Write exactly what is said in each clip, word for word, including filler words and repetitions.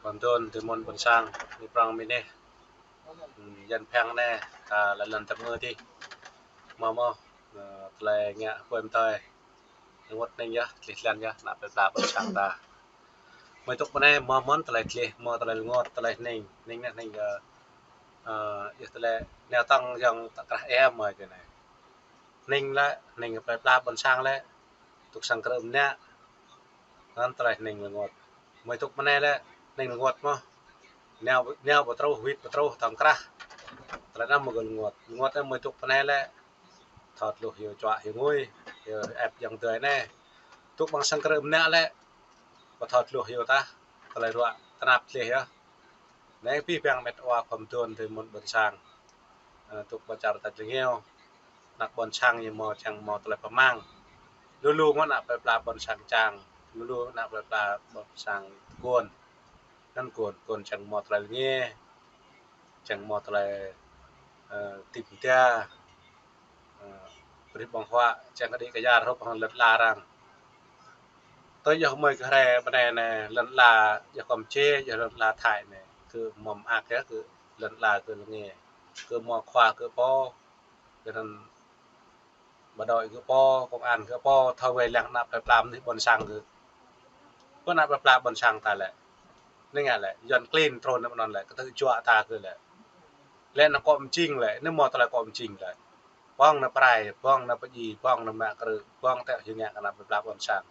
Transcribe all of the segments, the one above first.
Pơdun tui mơ̆n ƀôn sang, ni prong mi neh. Hmm, yan phang neh, ta lŏn lŏn tơpơngư tih. Mơ̆ mơ̆, ơ, tơlơi ngă huai mơtơi. Rơngot hning yơh, tlih tlan yơh, ană plơi pla ƀôn sang ta. Mơi tŭk mơ̆ neh, mơ̆ mơ̆n tơlơi tlih, mơ̆ tơlơi rơngot, tơlơi hning, hning neh hning, ơ, ơ, yơh tơlơi neo tăng yơ̆ng ta krah ê mơi tui anai. Hning lĕ, hning plơi pla ƀôn sang lĕ, tŭk sang krư̆ mơnă, anŭn tơlơi hning rơngot. Mơi tŭk mơ̆ neh lĕ, hning rơngot mơ̆. Neo, neo ƀu truh, wĭt ƀu truh, tơm krah. Tơlơi anŭn mơ̆ gơ̆ rơngot. Rơngot lĕ mơi tŭk mơ̆ neh lĕ, thâo tluh hyu čuă hyu ngui, hyu ĕp yơ̆ng tui anai. Tŭk ƀăng sang krư̆ mơnă lĕ, ƀu thâo tluh hyu tah, tơlơi ruă tơnap tlih yơh. Anai pih pang met wa khŏm pơdun tui mơ̆n ƀôn sang. Ơ, tŭk ƀơi čar ta jơngiêu. Ană ƀôn sang ñu mơ̆ čang mơ̆ tơlơi pơmang. Lu lu mơ̆ ană plơi pla ƀôn sang čang. Lu lu ană plơi pla ƀôn sang tơguan. Anŭn guan, guan čang mơ̆ tơlơi lĕ nge. Čang mơ̆ tơlơi, ơ, tip tia. Ơ, brih ƀơ̆ng huă, čang kơđi kơyar hrup hăng lŏn ala arăng. Tui yơh mơi kơ hrơi ƀơi anai anai, lŏn ala, yơh Kampuchia, yơh lŏn ala Thái anai. Kơ mơ̆ mơak yơh, kơ lŏn ala kơ lĕ nge. Kơ mơ̆ khua kơ pô, kơ anŭn bộ đội kơ pô, công an kơ pô, thâo wai lăng ană plơi pla mơnuih ƀôn sang kơ. Pơ ană plơi pla ƀôn sang ta lĕ. Anai ngă lĕ, Yuan klin trŭn anŭn lĕ, kơtư̆ juă ta kơ lĕ. Lĕ anŭn kŏ mơjing lĕ, anŭn mơ̆ tơlơi kŏ mơjing lĕ. Pơ̆ng anŭn prai, pơ̆ng anŭn pơjing, pơ̆ng anŭn mă krư̆, pơ̆ng tĕ hyu ngă kơ ană plơi pla ƀôn sang.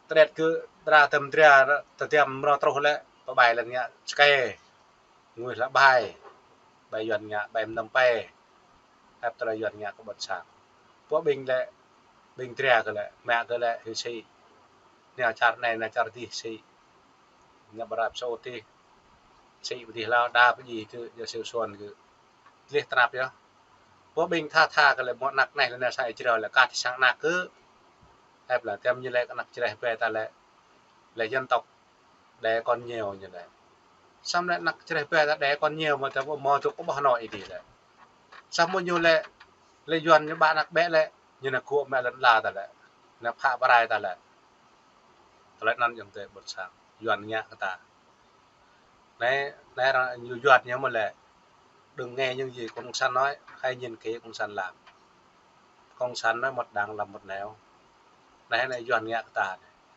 Tơđet kơ dra tơm dra, tơdăm mrô truh lĕ, pơƀai lĕ ngă čơkê. Ngui lă ƀai, ƀai Yuan ngă, ƀai mơnăm pê. Ĕp tơlơi Yuan ngă kơ ƀôn sang. Pô ƀing lĕ, ƀing dra kơ lĕ, mă kơ lĕ hyu sĭ. Nao čar anai, nao čar dih sĭ. Nao ƀơi Arab Saudi. Sĭ pơdih hlâo, đa pơjing kơ, yua siu suan kơ. Tlih tơnap yơh. Pô ƀing tha tha kơ lĕ mơ̆ anăk anai lĕ nao sa Israel lĕ kah ti sang anăk kơ. Ĕp lĕ tơm ñu lĕ kơ anăk čreh ƀe ta lĕ. Lĕ dân tộc đẻ con nhiều ñu lĕ. Samơ̆ lĕ anăk čreh ƀe ta đẻ con nhiều mơ̆ ta ƀu mơ̆ tŭk kơ ƀôh anŏ ih dih lĕ. Samơ̆ ñu lĕ, lĕ Yuan ñu ƀă anăk ƀĕ lĕ, ñu nao gŭ mă lŏn ala ta lĕ. Nao phă pơrai ta lĕ. Tơlơi anŭn yơh tơ ƀôn sang. Yuan ngă kơ ta. Anai, anai arăng ñu Yuan ñu mơ̆ lĕ. Đừng nghe những gì Cộng sản nói, hãy nhìn kỹ Cộng sản làm. Cộng sản nói một đằng làm một nẻo. Anai, anai Yuan ngă kơ ta.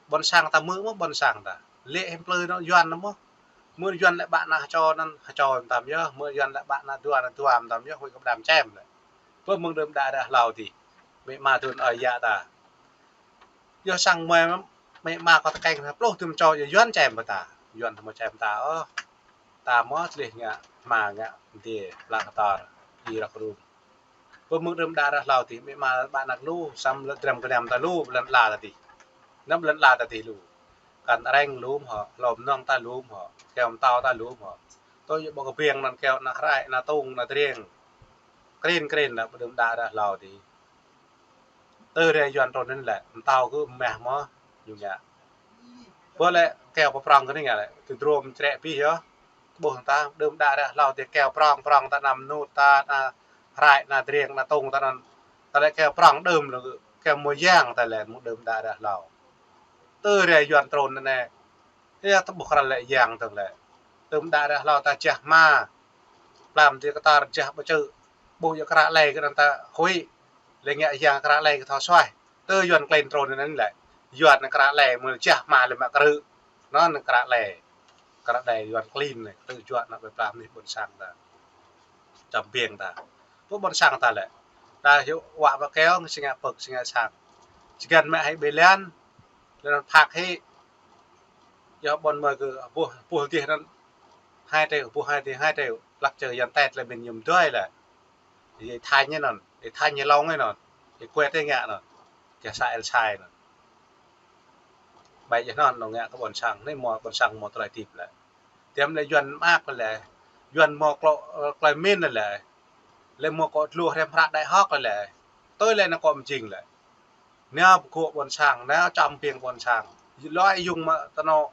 Ƀôn sang ta mơ̆ mơ̆ ƀôn sang ta. Lĕ hiam plơi anŭn Yuan anŭn mơ̆. Mơ̆ Yuan lĕ ƀă anăk hơčô anŭn hơčô mơtam yơh. Mơ̆ Yuan lĕ ƀă anăk dua anŭn dua mơtam yơh. Huĭ kơ pơđam čem lĕ. Pơ mơ̆ng đưm đă ră hlâo dih. Mĕ ma tŭn ơi yă ta. Yua sang mơi mĕ ma kơ tơkeng pluh tŭm čô yua Yuan čem pơ ta. Yuan tơmơi čem ta ôh. Ta mơ̆ tlih ngă, hma ngă, mơdê, pla kơtor, i rơk rŭm. Pơ mơ̆ng đưm đă ră hlâo dih, mĕ ma ƀă anăk lu, samơ̆ lĕ dram gơnam ta lu, lŏn ala ta dih. Anăm lŏn ala ta dih lu. Kăn areng lu mơ̆ hŏ, hlô mơnơ̆ng ta lu mơ̆ hŏ, keo mơtâo ta lu mơ̆ hŏ. Tui yua ƀô̆ kơbiêng anŭn keo ană hrai, ană tŭng, ană driêng. Krin krin ană pơ đưm đă ră hlâo dih. Tơ rai Yuan trŭn anŭn lĕ, mơtâo kơ mah mơ̆, ñu ngă. Pơ lĕ keo pơprŏng kơ anai ngă lĕ, tơdrôm črĕ pih yơh. Ƀuh ta, đưm đă ră hlâo dih keo prŏng, prŏng ta anăm nut ta, ană hrai, ană driêng, ană tŭng ta anŭn. Ta lĕ keo prŏng đưm lĕ, keo mơyang ta lĕ, mơ̆ đưm đă ră hlâo. Tơ rai Yuan trŭn anai, Ơ, ta ƀuh krăn lĕ yang tơ̆ng lĕ. Tơm đă ră hlâo ta jah hma. Plam ti kơtar jah pơčư̆. Ƀuh yua kră lĕ kơ anŭn ta huĭ. Lĕ ngă yang kră lĕ kơ thâo suaih. Tơ Yuan klin trŭn anŭn lĕ. Yuan kră lĕ mơ̆ jah hma lĕ mă krư̆. Anŭn kră lĕ. Kră lĕ Yuan klin lĕ. Tơ juă ană plơi pla mơnuih ƀôn sang ta. Čăm biêng ta. Pơ ƀôn sang ta lĕ. Ta hyu wă pơ keo, si ngă pơ̆k, si ngă sang. Si găn mă hĭ ƀơi lan. Lĕ anŭn phak hĭ. Yua ƀôn mơi kơ ƀuh, ƀuh dih anŭn hai triệu, ƀuh hai triệu, hai triệu. Plăk čơ Yuan Tết lĕ min yum dui lĕ. Yê Thanh ñu anŭn, yê Thanh ñu Long ñu anŭn. Yê Kuet ñu ngă anŭn. Kơ sa El Sai anŭn. Ƀai yơh anŭn, anŭn ngă kơ ƀôn sang, anai mơ̆ ƀôn sang mơ̆ tơlơi tip lĕ. Tiăm lĕ Yuan mơak lĕ, Yuan mơ̆ klô, klơi min lĕ. Lĕ mơ̆ kơ tluh rem hră đại học lĕ. Tui lĕ anŭn kơ mơjing lĕ. Anai pơkŏ ƀôn sang, anai čăm biêng ƀôn sang. Lơi yung mă tơnŏ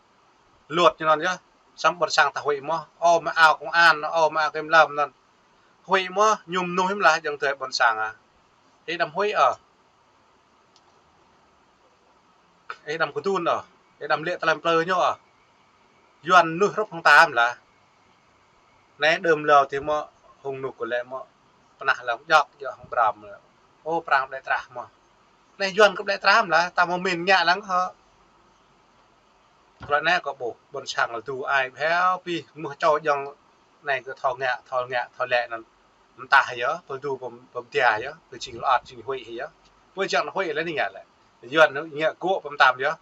luật ñu anŭn yơh. Samơ̆ ƀôn sang ta huĭ mơ̆. Ơ mă ao công an, ơ mă ao kiểm lâm anŭn. Huĭ mơ̆, ñu mơnuih mơ̆ lah jơ̆ng tui ƀôn sang ah. Ih đăm huĭ ôh. Ih đăm kơdun ôh. Ih đăm lĕ tơlơi plơi ñu ôh. Yuan mơnuih hrup hăng ta mơ̆n lah. Anai đưm hlâo tih mơ̆ hŭng nuk kơ lĕ mơ̆ pơnah lăng jŏk, jŏk hăng bram. Ô, prang ƀlĕ trah mơ̆. Anai Yuan kơ ƀlĕ trah mơ̆n lah, ta mơ̆ min ngă lăng hŏ. Tơlơi anai kơ ƀuh, ƀôn sang lĕ tŭ ai bhiâo pih, mơ̆ čô jŏng anai kơ thâo ngă, thâo ngă, thâo lĕ anŭn. Mơtah yơh, pơtŭ pơm-, pơm tia yơh, pơjing lŏt, jing huĭ yơh. Pơjing huĭ lĕ anai ngă lĕ. Yuan ngă gŏ pơm tam yơh.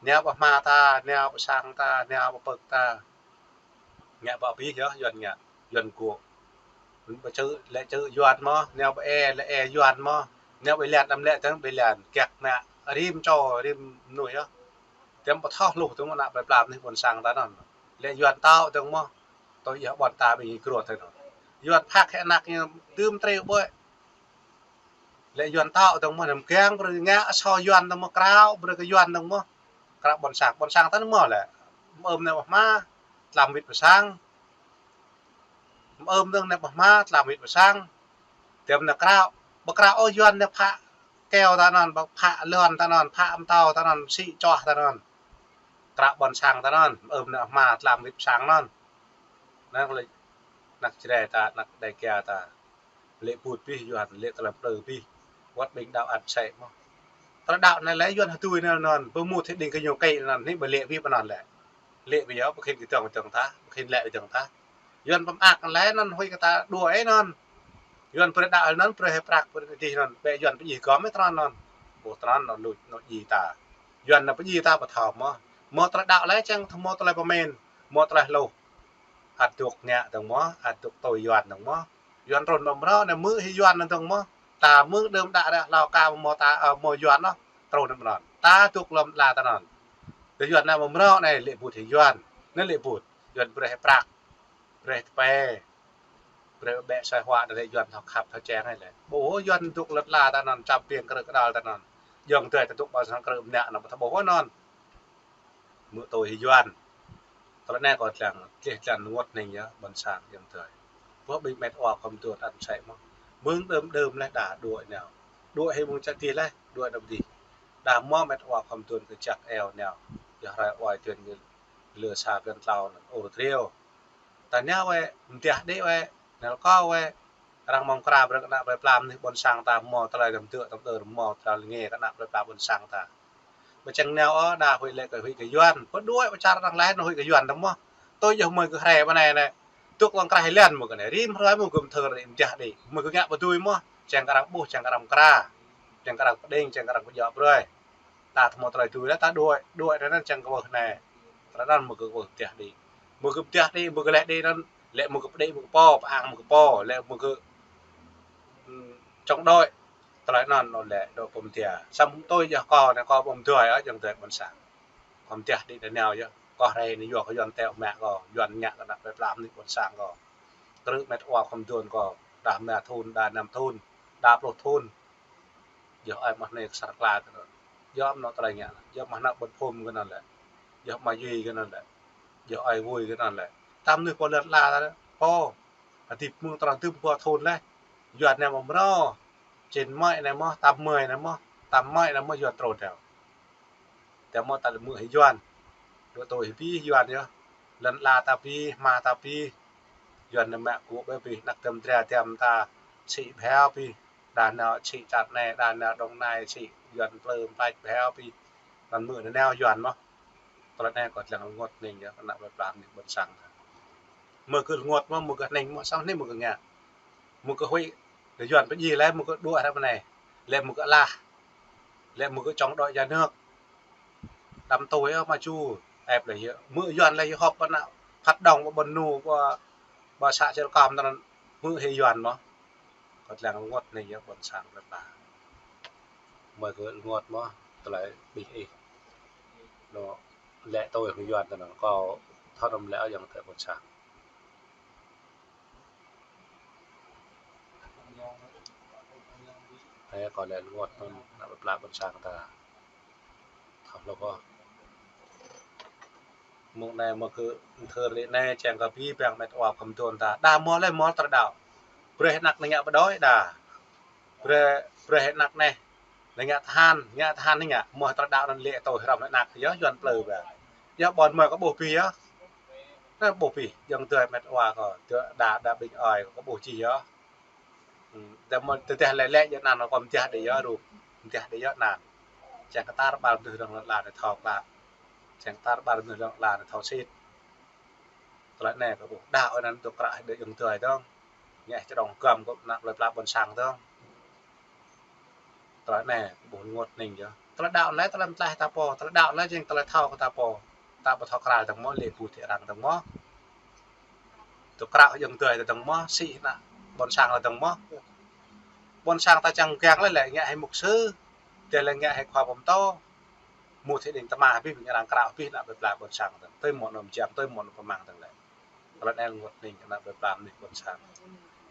Nao pơ hma ta, nao pơ sang ta, nao pơ pơ̆k ta. Ngă pơ abih yơh, Yuan ngă, Yuan gŏ. Pơ čư̆, lĕ čư̆ Yuan mơ̆, nao pơ e, lĕ e Yuan mơ̆, nao pơ lan, đăm lĕ tơ̆ng pơ lan, kiăk ngă, rĭm čô, rĭm mơnuih yơh. Tơm pơthoh hluh tơ̆ng mơ̆ ană plơi pla mơnuih ƀôn sang ta anŭn. Lĕ Yuan tŏ tơ̆ng mơ̆, tui yơh ƀôn ta ƀing gru tơ̆ng anŭn. Yuan phak hĕ anăk ñu tơm triu ƀơi. Lĕ Yuan tŏ tơ̆ng mơ̆, năm kiăng brơi ngă asâo Yuan tơ̆ng mơ̆, krao brơi kơ Yuan tơ̆ng mơ̆. Krao ƀôn sang, ƀôn sang ta anŭn mơ̆ lĕ. Mơ̆ ưm nao pơ hma, tlam wĭt pơ sang. Mơ̆ ưm dơ̆ng nao pơ hma, tlam wĭt pơ sang. Tơm nao krao, ƀu krao ôh Yuan nao phă keo ta anŭn, ƀu phă lŏn ta anŭn, phă mơtâo ta anŭn, sĭ čoh ta anŭn. Krao ƀôn sang ta anŭn, mơ̆ ưm nao hma, tlam wĭt pơ sang anŭn. Anŭn lĕ anăk Jrai ta, anăk Dêga ta. Lĕ put pih Yuan, lĕ tơlơi plư pih. Wơ̆t ƀing đaŏ ăt sĕ mơ̆. Tơlơi đaŏ anai lĕ Yuan hơtui anŭn anŭn, pơmŭt hĭ đing kơ ñu kĕ anŭn, hĭ ƀu lĕ pih pơ anŭn lĕ. Lĕ pih yơh, pơkhĭn kơ tơ̆ng tơ̆ng ta, pơkhĭn lĕ kơ tơ̆ng ta. Yuan pơmơak anŭn lĕ anŭn huĭ kơ ta đuaĭ anŭn. Yuan brơi đaŏ anŭn, brơi hĭ prăk, brơi dih anŭn, ƀĕ Yuan pơjih gơ̆m ih trơn anŭn. Ƀuh trơn anŭn luč, anŭn djai ta. Yuan anŭn pơjih ta pơthâo mơ̆. Mơ̆ tơlơi đaŏ lĕ čang thâo mơ̆ tơlơi pơmĭn, mơ̆ tơlơi hluh. Ăt dŏ ngă tơ̆ng mơ̆, ăt dŏ tui Yuan tơ̆ng mơ̆. Yuan trŭn mơ̆ mrâo anai mơ̆ hĭ Yuan anŭn tơ̆ng mơ̆. Ta mơ̆ đưm đă ră hlâo ka mơ̆ ta, ơ, mơ̆ Yuan anŭn. Trŭn mơ̆ anŭn. Ta dŏ lŏm ala ta anŭn. Tơ Yuan anai mơ̆ mrâo anai lĕ put hĭ Yuan. Anai lĕ put. Yuan brơi hĭ prăk. Brơi hĭ tơpai. Brơi ƀĕ soi hua anai lĕ Yuan thâo khăp thâo čeng hĭ lĕ. Ƀu Yuan dŏ lŏm ala ta anŭn, čăm piêng krư̆ kơđăl ta anŭn. Jŏng tui ta dŏ ƀôn sang krư̆ mơnă anŭn ƀu thâo ƀuh anŭn. Mơ̆ tui hĭ Yuan. Tơlơi anai kâo lăng, tleh lăng rơngot hning yơh, ƀôn sang ayŏng adơi. Ƀuh ƀing met wa khŏm tuan ăt sĕ mơ̆. Mơ̆ng đưm đưm leh đa đuaĭ nao. Đuaĭ hĭ mơ̆ng čă dih leh, đuaĭ đăm dih. Đa mơ̆ met wa khŏm tuan kơ čăk eo nao. Yơh rai oai tuan kơ lơ sa pơyăn tlâo anŭn, ôr triu. Ta nao wĕ, mơtiah đĭ wĕ, nao kâo wĕ. Arăng mơ̆ng kra brơi kơ ană plơi pla mơnuih ƀôn sang ta mơ̆ tơlơi tơm tơ̆ tơm tơ̆ mơ̆ tơlơi ngă kơ ană plơi pla ƀôn sang ta. Ƀu čang nao ôh, đa huĭ lĕ kơ huĭ kơ Yuan. Pơ đuaĭ pơ čar arăng laĭ anŭn huĭ kơ Yuan tơ̆ng mơ̆. Tui yơh mơi kơ hrĕ pơ anai anai. Tŭk lăng krah Yuan mơ̆ kơ anai. Rĭm hrơi mơ̆ gơ̆m thơr đĭ mơtiah đĭ. Mơi kơ ngă pơtui mơ̆. Čang kơ arăng ƀuh, čang kơ arăng kra. Čang kơ arăng pơđing, čang kơ arăng pơjŏ brơi. Ta thâo mơ̆ tơlơi tui lĕ ta đuaĭ, đuaĭ tơlơi anŭn čang kơ wơh anai. Tơlơi anŭn mơi kơ wơh mơtiah đĭ. Mơi kơ mơtiah đĭ, mơi kơ leh đĭ anŭn. Lĕ mơi kơ pơđĭ mơi kơ pô, pơang mơi kơ pô. Lĕ mơi kơ, ưm, čŏng đuaĭ. Tơlơi anŭn anŭn lĕ dŏ pơm tia. Samơ̆ tui yơh kâo anai kâo pơm tui ôh, ayŏng adơi ƀôn sang. Kâo mơtiah đĭ ta nao yơh. Kâo hrĕ anai yua kơ Yuan teo mă kâo, Yuan ngă kơ ană plơi pla mơnuih ƀôn sang kâo. Krư̆ met wa khŏm tuan kâo. Đa rơma thŭn, đa năm thŭn, đa pluh thŭn. Yơh ai mă anai kơ sar kla kơ anŭn. Yơh mơ̆ anŭn tơlơi ngă. Yơh mă anŭn ƀôn phŭm kơ anŭn lĕ. Yơh mă Yuan kơ anŭn lĕ. Yơh ai Vui kơ anŭn lĕ. Tam mơnuih pô lŏn ala ta lĕ. Pô. Hơdip mơ̆ng tơlơi tŭm pô thŭn leh. Yuan anai mơ̆ mrâo. Čen mơi anai mơ̆, tam mơi anai mơ̆, tam mơi anai mơ̆ Yuan trŭn teo. Teo mơ̆ ta lĕ mơ̆ hĭ Yuan. Dŏ tui hĭ pih Yuan yơh. Lŏn ala ta pih, hma ta pih. Yuan anai mă kơ ƀĕ pih, anăk tơm dra tơm ta. Sĭ bhiâo pih. Đa nao sĭ čar anai, đa nao Đồng Nai sĭ Yuan plư mơtač bhiâo pih. Anŭn mơ̆ anai nao Yuan mơ̆. Tơlơi anai kâo lăng rơngot hning yơh, kơ ană plơi pla mơnuih ƀôn sang. Mơi kơ rơngot mơ̆, mơi kơ hning mơ̆, samơ̆ hning mơi kơ ngă. Mơi kơ huĭ, kơ Yuan pơjih leh, mơi kơ đuaĭ hrĕ pơ anai. Lĕ mơi kơ alah. Lĕ mơi kơ chống đối nhà nước. Đăm tui ôh mă ču, ĕp leh yơh. Mơ̆ Yuan leh yơh họp ƀơi ană Phat Đong, ƀơi ƀôn Nu, ƀơi, ƀơi xã Čơl Kom tơ anŭn, mơ̆ hĭ Yuan mơ̆. Kâo lăng rơngot hning yơh ƀôn sang plơi pla. Mơi kơ rơngot mơ̆, tơlơi ƀing ih. Anŭn lĕ tui hăng Yuan tơ anŭn, kâo thâo anŭn lĕ ayŏng adơi ƀôn sang. Ơ, kâo lăng rơngot anŭn, ană plơi pla ƀôn sang ta. Thâo hluh ôh. Mơ̆ng anai mơ̆ kơ thơr lĕ anai čang kơ pih pang met wa khŏm tuan ta. Đa mơ̆ lĕ mơ̆ tơlơi đaŏ. Brơi anăk anai ngă pơđôi đa. Brơi, brơi anăk anai. Anai ngă tơhan, ngă tơhan anai ngă. Mơ̆ tơlơi đaŏ anŭn lĕ tui hrŏm anăk yơh Yuan plư ƀă. Yơh ƀôn mơi kơ ƀuh pih yơh. Anŭn ƀuh pih, ayŏng adơi met wa kâo, tơ đa, đa ƀing ơi kâo ƀuh čih yơh. Hmm, tơ mơ̆n tơdah lĕ lĕ yơh anăn kâo mơtiah đĭ yơh rup, mơtiah đĭ yơh anăn. Čang kơ tar ƀar mơnuih lŏn ala anai thâo klă. Čang tar ƀar mơnuih lŏn ala anai thâo sĭt. Tơlơi anai kâo ƀuh đa ơi anăn tŭ kră đĭ ayŏng adơi dơ̆ng. Ngă čơdơ̆ng găm kơ ană plơi pla ƀôn sang dơ̆ng. Tơlơi anai ƀuh rơngot hning yơh. Tơlơi đaŏ anai tơlơi mơtlaih ta pô, tơlơi đaŏ anai jing tơlơi thâo kơ ta pô. Ta ƀu thâo krăn dơ̆ng mơ̆, lĕ ƀu thâo arăng dơ̆ng mơ̆. Tŭ kră ayŏng adơi ta dơ̆ng mơ̆, sĭ ană ƀôn sang ta dơ̆ng mơ̆. Ƀôn sang ta čang kiăng lĕ lĕ ngă hai mục sư, tơlơi ngă hai khua pơtô. Mŭt hĭ đing tơma pih, ƀing arăng kră pih ană plơi pla ƀôn sang dơ̆ng. Tui mơ̆n anŭn jam, tui mơ̆n anŭn pơmang dơ̆ng lĕ. Tơlơi anai rơngot hning kơ ană plơi pla mơnuih ƀôn sang.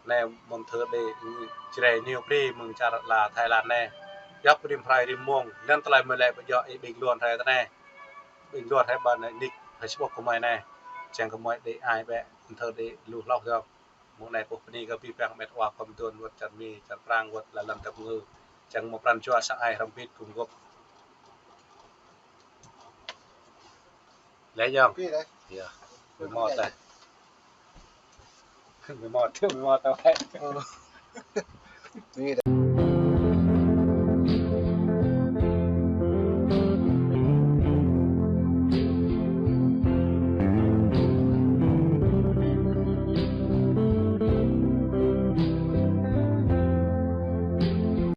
Anai mơ̆n thơ đĭ Jrai New Free mơ̆ng čar la Thái Lan anai. Djŏp rĭm hrơi rĭm mông, anŭn tơlơi mơ̆ lĕ ƀu djơ̆ ih ƀing luăn hrơi tơ anai. Ƀing luăn hrơi ƀơi anai nick Facebook kơ mơi anai. Čang kơ mơi đĭ ai bĕ, mơ̆n thơ đĭ lu hloh dơ̆ng. Mông anai ƀuh bơni kơ abih bang met wa kơ mơtuan wơ̆t čar Mi, čar Prang wơ̆t lŏn tơpơngư. Čang mơ̆ pran jua sa ai hrŏm hơbĭt gum gŏp. Lĕ yơh. Pih lĕ. Yơh. Mơ̆ mơ̆ tơ. Mơ̆ mơ̆ tơ, mơ̆ mơ̆ tơ. Ơ. Pih lĕ.